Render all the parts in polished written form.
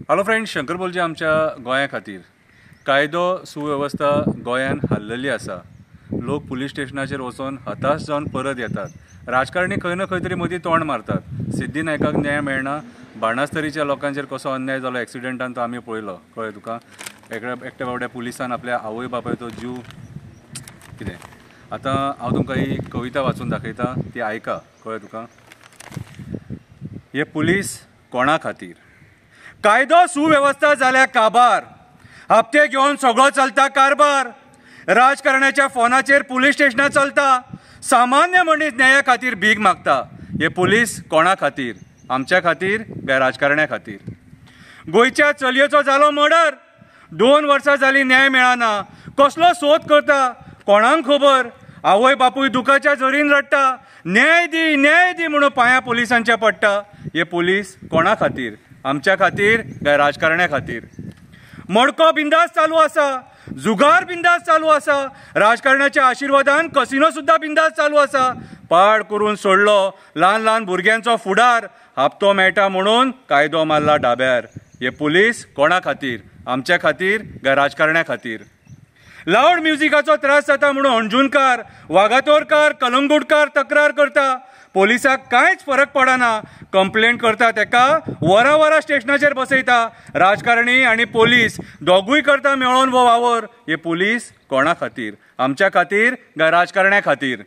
Hello friend, Shankar बोलजे आमच्या गोंया खातीर कायदो सुवेवस्था गोंयान हाल्लेली आसा. लोक पुलीस स्टेशनाचेर वचोन हताश जावन परत येतात. राजकारणी खंय ना खंय तरी मदीं तोंड मारतात. सिद्धी नायकाक न्याय मेळना. बाणास्तरीच्या लोकांचेर कसो अन्याय जालो एक्सिडेंटान तो आमी पळयलो. कळ्ळें तुका? एकट्या बाबड्या पुलिसान आपल्या आवय बापायचो जीव कितें. आतां हांव तुमकां ही कविता वाचून दाखयता, ती आयका. कळ्ळें तुका? हे पुलीस कोणा खातीर? कायदो सुवेवस्था जाल्या काबार, हप्ते घेवन सगळो चलता कारबार. राजकारण्याच्या फोनाचेर पुलीस स्टेशनां चलता. सामान्य मनीस न्याया खातीर भीक मागता. हे पुलीस कोणा खातीर? आमच्या खातीर काय राजकारण्या खातीर? गोंयच्या चलयेचो जालो मर्डर, 2 वर्सां जाली न्याय मेळना. कसलो सोद करता कोणाक खबर. आवय बापूय दुखाच्या झरीन रडटा. न्याय दी न्याय दी म्हणून पांया पुलिसांच्या पडटा. हे पुलीस कोणा खातीर? आमच्या खातीर काय राजकारण्या खातीर? मडको बिंदास चालू आसा, जुगार बिंदास चालू आसा, राजकारणाच्या आशिर्वादान कसिनो सुद्दां बिंदास चालू आसा. पाड करून सोडलो ल्हान ल्हान भुरग्यांचो फुडार. हप्तो मेळटा म्हणून कायदो मारला डाब्यार. हे पुलीस कोणा खातीर? आमच्या खातीर काय राजकारण्या खातीर? लावड म्युजिकाचो त्रास जाता म्हणून अंजुनकार, वागातोरकार, कलंगूटकार तक्रार करता. पोलिसाक कांयच फरक पडना. कंप्लेंट करता तेका वरां वरां स्टेशनाचेर बसयता. राजकारणी आनी पोलीस दोगूय करता मेळोन वो वावर. हे पुलीस कोणा खातीर? आमच्या खातीर काय राजकारण्या खातीर?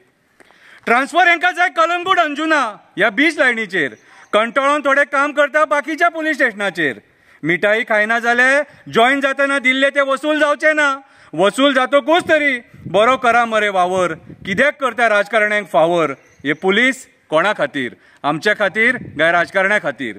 ट्रान्सफर हेंकां जाय कलंगूट अंजुना ह्या बीच लायनीचेर. कंटाळोन थोडे काम करता बाकीच्या पुलीस स्टेशनाचेर. मिठाई खायना जाल्यार जॉईन जातना दिल्ले ते वसूल जावचे ना. वसूल जातकूच तरी बरो करा मरे वावर. कित्याक करता राजकारण्यांक फावर? हे पुलीस कोणा खातीर? आमच्या खातीर काय राजकारण्या खातीर?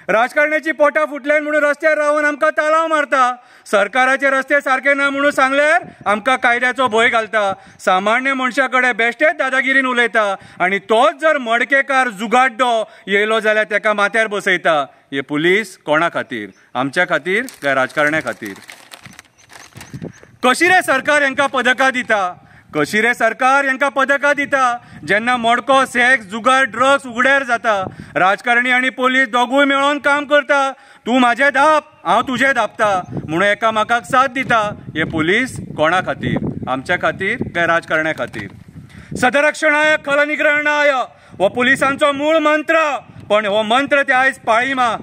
राजकारण्याची पोटां फुटल्यान म्हणून रस्त्यार रावन आमकां तालांव मारता. सरकाराचे रस्ते सारके ना म्हणून सांगल्यार आमकां कायद्याचो भंय घालता. सामान्य मनशा कडेन बेश्टेच दादागिरीन उलयता. आनी तोच जर मडकेकार जुगाड्डो येयलो जाल्यार तेका माथ्यार बसयता. हे पुलीस कोणा खातीर? आमच्या खातीर काय राजकारण्या खातीर? कशी रे सरकार हेंकां पदकां दिता? कशी रे सरकार हेंकां पदकां दिता? जेन्ना मडको, सेक्स, जुगार, ड्रग्स उगड्यार जाता, राजकारणी आनी पोलीस दोगूय मेळोन काम करता. तूं म्हाजें धाप, हांव तुजें धापता म्हणून एकामेकाक साथ दिता. हे पुलीस कोणा खातीर? आमच्या खातीर काय राजकारण्या खातीर? सदरक्षणाय खलनिग्रहणाय हो पुलिसांचो मूळ मंत्र. पण हो मंत्र ते आयज पाळिना.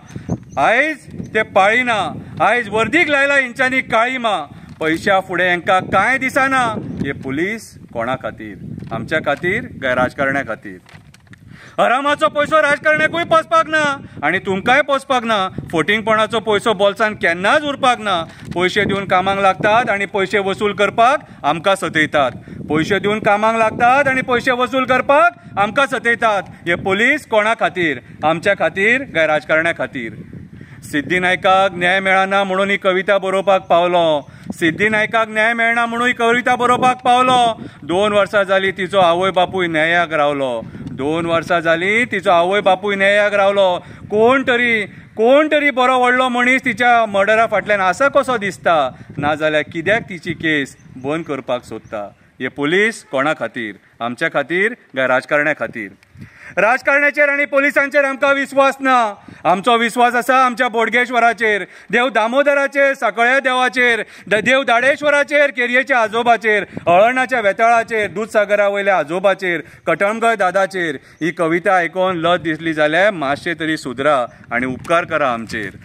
आयज ते पाळिना. आयज वर्दीक लायला हेंच्यांनी काळिमा. पयशा फुडें हेंकां कांय दिसना. हे पुलीस कोणा खातीर? आमच्या खातीर काय राजकारण्या खातीर? हरामाचो पयसो राजकारण्याकूय पोसपाक ना आनी तुमकांय पोसपाक ना. फोटिंगपणाचो पयसो बोल्सान केन्नाच उरपाक ना. पयशे दिवन कामाक लागतात आनी पयशे वसूल करपाक आमकां सतयतात. पयशे दिवन कामाक लागतात आनी पयशे वसूल करपाक आमकां सतयतात. हे पुलीस कोणा खातीर? आमच्या खातीर काय राजकारण्या खातीर? सिद्धी नायकाक न्याय मेळना म्हणून ही कविता बरोवपाक पावलो. सिद्धी नायकाक न्याय मेळना म्हणून ही कविता बरोवपाक पावलो. 2 वर्सां जाली तिचो आवय बापूय न्यायाक रावलो. 2 वर्सां जाली तिचो आवय बापूय न्यायाक रावलो. कोण तरी बरो व्हडलो मनीस तिच्या मर्डरा फाटल्यान आसा कसो दिसता. नाजाल्यार कित्याक तिची केस बंद करपाक सोदता? हे पुलीस कोणा खातीर? आमच्या खातीर काय राजकारण्या खातीर? राजकारण्याचेर आनी पोलिसांचेर आमकां विस्वास ना. आमचो विस्वास आसा आमच्या बोडगेश्वराचेर, देव दामोदराचेर, साकळ्या देवाचेर, देव दाडेश्वराचेर, केरयेच्या आजोबाचेर, अळणाच्या वेताळाचेर, दूदसागरा वयल्या आजोबाचेर, कटमगळ दादाचेर. ही कविता आयकोन लज दिसली जाल्यार मातशें तरी सुदरा आनी उपकार करा आमचेर.